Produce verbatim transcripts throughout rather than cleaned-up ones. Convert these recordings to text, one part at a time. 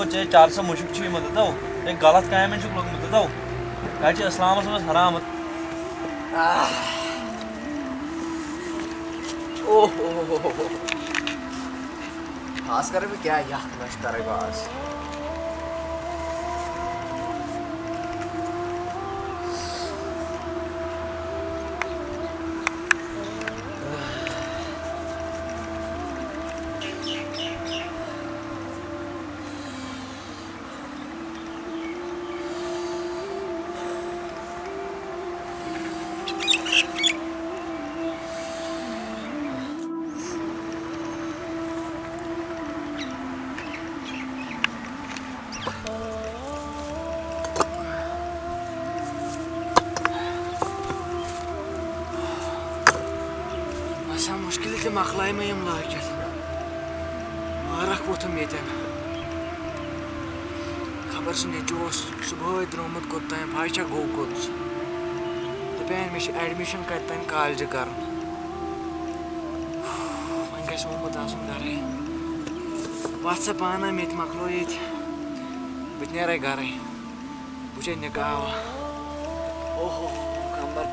ژےٚ چار سا مُشُک چھُے یِمن دَپتو، ژےٚ غلط کامٮ۪ن چھُکھ لوٚگمُت دَپتو۔ کَتہِ چھِ اِسلامَس منٛز حرام؟ آہ۔ اوہ، اوہ، اوہ، اوہ، اوہ۔ خاص کر بہٕ کیٛاہ یَکھ نَشہٕ کَرٕ بہٕ آز۔ باسان مُشکِل تہِ مۄکلایہِ مےٚ یِم لٲگِتھ۔ عٲرَق ووٚتھُم ییٚتٮ۪ن۔ خبر سُہ نیٚچوٗ اوس صُبحٲے درٛامُت کوٚت تام، پَے چھا گوٚو کوٚت سُہ۔ دَپان مےٚ چھُ admission کَتہِ تام کالجہِ کَرُن۔ وۄنۍ گژھِ آمُت آسُن گَرَے۔ وَتھ سا پانہ، مےٚ تہِ مۄکلو ییٚتہِ۔ بہٕ تہِ نیرَے گَرَے۔ بہٕ چھُسے نِکاح۔ اوہو، کمبر۔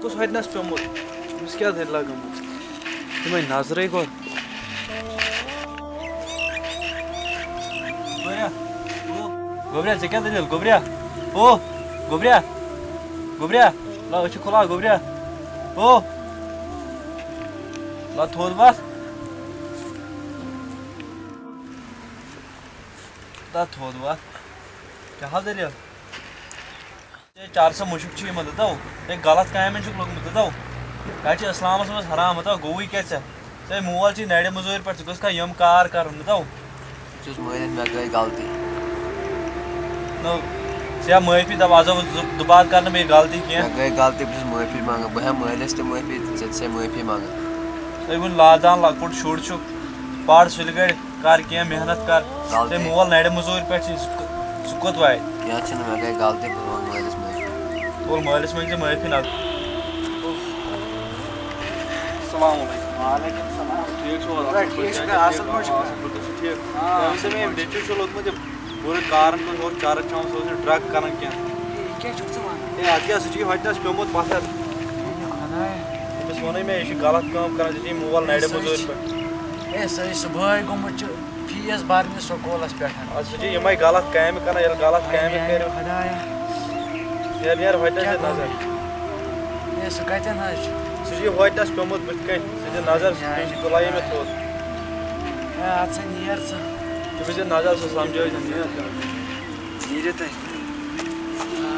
کُس ہۄتہِ نس پیوٚمُت؟ أمِس کیٛاہ دٔلیٖلہ گٔمٕژ؟ یِمَے نظرٕے گۄڈٕ۔ گوٚبریا، او، گوٚبریا، ژےٚ کیٛاہ دٔلیٖل؟ گوٚبریا، او، گوٚبریا، گوٚبریا، لا، أچھ کھُلاو، گوٚبریا، او، لا، تھوٚد وَتھ۔ لا، تھوٚد وَتھ۔ کیٛاہ حظ دٔلیٖل؟ ژےٚ چار سا مُشُک چھُ یِمن دَپتو، ژےٚ غلط کامٮ۪ن چھُکھ لوٚگمُت دَپتو۔ کَتہِ چھِ اِسلامَس منٛز حرام دَپتو، گوٚوُے کیٛاہ ژےٚ؟ ژےٚ مول چھُے نَرِ مٔزوٗرۍ پٮ۪ٹھ، ژٕ گوٚژھ کھا یِم کار کَرُن دَپتو۔ بہٕ چھُس مٲنِتھ، مےٚ گٔے غلطی۔ نو، ژےٚ معٲفی دَپ، آز آوُس زٕ-، دُبارٕ کَرنہٕ بیٚیہِ غلطی کینٛہہ۔ مےٚ گٔے غلطی، بہٕ چھُس معٲفی منٛگان، بہٕ ہٮ۪مہٕ مٲلِس تہِ معٲفی، ژےٚ تہِ چھےٚ معٲفی منٛگان۔ تُہۍ وٕنہِ لادان لۄکُٹ شُر چھُکھ، پَر سُلہِ گٔرۍ۔ کر کینٛہہ محنت کر۔ غلطی۔ ژےٚ مول نَرِ مٔزوٗرۍ پٮ۪ٹھ چھُے، سُہ کو-، سُہ کوٚت واتہِ؟ کینٛہہ چھُنہٕ، مےٚ گٔے غلطی، بہٕ منٛگہٕ مٲلِس معٲفی۔ تُل مٲلِس مٲنۍ زِ معٲفی نہ۔ السلام علیکم۔ وعلیکم السلام۔ ٹھیٖک چھُو حظ؟ اَصٕل پٲٹھۍ ٹھیٖک چھُ، چھُوا؟ اَصٕل پٲٹھۍ چھُ ٹھیٖک۔ آ، تُہۍ ؤنِو سا مےٚ، اَصٕل پٲٹھۍ۔ نیٚچوٗ چھُ لوٚگمُت یہِ پوٗرٕ کارَن کُن ہورٕ چرٕچ چٮ۪وان، سُہ اوس یہِ drug کَران کینٛہہ۔ یہِ کیٛاہ چھُکھ ژٕ وَنان؟ ہے، اَتھ کیٛاہ، سُہ چھُ یہِ ہۄتہِ نَس پیوٚمُت پَتھَر۔ میٛانہِ خۄدایا۔ أمِس ووٚنُے مےٚ، یہِ چھُ غلط کٲم کَران، ژےٚ چھُے مول نَرِ سُہ مٔزوٗرۍ چھُ، پٲٹھۍ۔ ہے، سُہ ہے صُبحٲے گوٚمُت چھُ fees بَرنہِ سکوٗلَس پٮ۪ٹھ۔ اَدٕ سُہ چھُ یِمَے غلط کامہِ کَران، ییٚلہِ غلط ہے، کامہِ میٛانہِ کٔرِو۔ خۄدایا۔ ییٚلہِ یارٕ ہۄتہِ کیٛاہ نَس دِ گوٚو نظر۔ مےٚ؟ ہے، سُہ کَتٮ۪ن حظ چھُ؟ سُہ چھُ یہِ ہۄتہِ نَس پیوٚمُت بٕتھِ کَنہِ، سُہ دِ نظر، ہے، سُہ تُلایے مےٚ تھوٚد۔ ہے، اَدٕ سا نیر ژٕ۔ تٔمِس دِ نظر، سُہ سَمجھٲوِتھ نیر۔ نیٖرِو تُہۍ۔ آے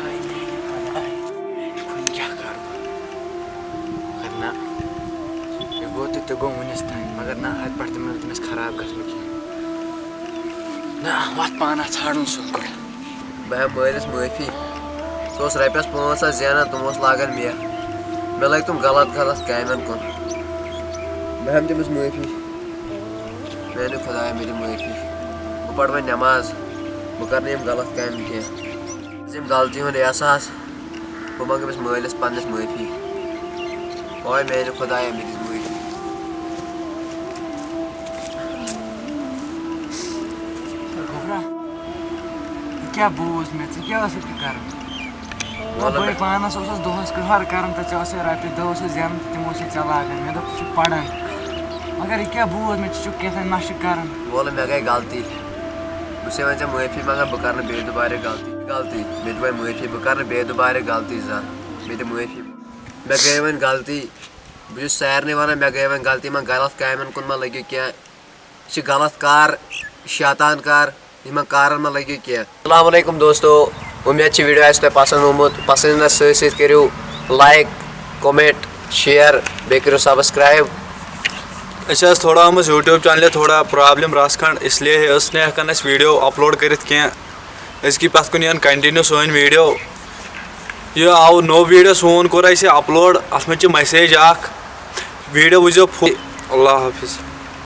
میٛانہِ خۄداے، وۄنۍ کیٛاہ کَرٕ بہٕ؟ مگر نہ، یہِ گوٚو تہٕ تہِ گوٚو وُنِس تام، مگر نہ، اَتہِ پٮ۪ٹھ تہِ نہٕ تٔمِس خراب گژھنہٕ کینٛہہ۔ نہ، وَتھ پانہ ژھانٛڈُن سُہ گۄڈٕ۔ بہٕ ہٮ۪مہٕ مٲلِس معٲفی۔ سُہ اوس رۄپیَس پانٛژھ ساس زینان، تِم اوس لاگان مےٚ۔ مےٚ لٲگۍ تِم غلط غلط کامٮ۪ن کُن۔ بہٕ ہٮ۪مہٕ تٔمِس معٲفی۔ میٛانہِ خۄدایہ، مےٚ دِ معٲفی۔ بہٕ پَرٕ وۄنۍ نٮ۪ماز۔ بہٕ کَرٕ نہٕ یِم غلط کامہِ کینٛہہ۔ یِم غلطی ہُنٛد احساس۔ بہٕ منٛگہٕ أمِس مٲلِس پنٛنِس معٲفی۔ اوے میٛانہِ خۄدایہ، مےٚ دِ معٲفی۔ گوٚبرا، یہِ کیٛاہ بوٗز مےٚ؟ ژٕ کیٛاہ ٲسٕکھ یہِ کَران؟ وَلہٕ بہٕ مےٚ پانَس اوسُس دۄہَس کٕہر کَران تہٕ ژےٚ ٲسٕے رۄپیہِ دَہ اوسُے زینان تہٕ تِم اوسُے ژےٚ لاگان۔ مےٚ دوٚپ، ژٕ چھُکھ پَران۔ مگر یہِ کیٛاہ بوٗز مےٚ؟ ژٕ چھُکھ کیٛاہ تام نَشہٕ کَران۔ وَلہٕ مےٚ گٔے غلطی۔ بہٕ چھُسے وۄنۍ ژےٚ معٲفی منٛگان، بہٕ کَرٕ نہٕ بیٚیہِ دُبارٕ یہِ غلطی۔ غلطی۔ مےٚ دِ وۄنۍ معٲفی، بہٕ کَرٕ نہٕ بیٚیہِ دُبارٕ یہِ غلطی زانٛہہ۔ مےٚ دِ معٲفی۔ مےٚ گٔے وۄنۍ غلطی۔ بہٕ چھُس سارنٕے وَنان، مےٚ گٔے وۄنۍ غلطی، یِمَن غلط کامٮ۪ن کُن مہ لٔگِو کینٛہہ۔ یہِ چھِ غلط کار، شیطان کار، یِمَن کارَن مہ لٔگِو کینٛہہ۔ السلام علیکم دوستو، اُمید چھِ video آسہِ تۄہہِ پَسنٛد آمُت۔ پَسنٛد یِنَس سۭتۍ سۭتۍ کٔرِو like، comment، share، بیٚیہِ کٔرِو subscribe۔ أسۍ ٲس تھوڑا آمٕژ YouTube channel تھوڑا problem رَژھ کھنٛڈ، اس لیے ٲس نہٕ ہٮ۪کان أسۍ video upload کٔرِتھ کینٛہہ۔ أزکی پَتھ کُن یِن continue سٲنۍ video۔ یہِ آو نوٚو video سون، کوٚر اَسہِ upload، اَتھ منٛز چھِ message اَکھ، video وٕچھزیو full۔ اللہ حافظ۔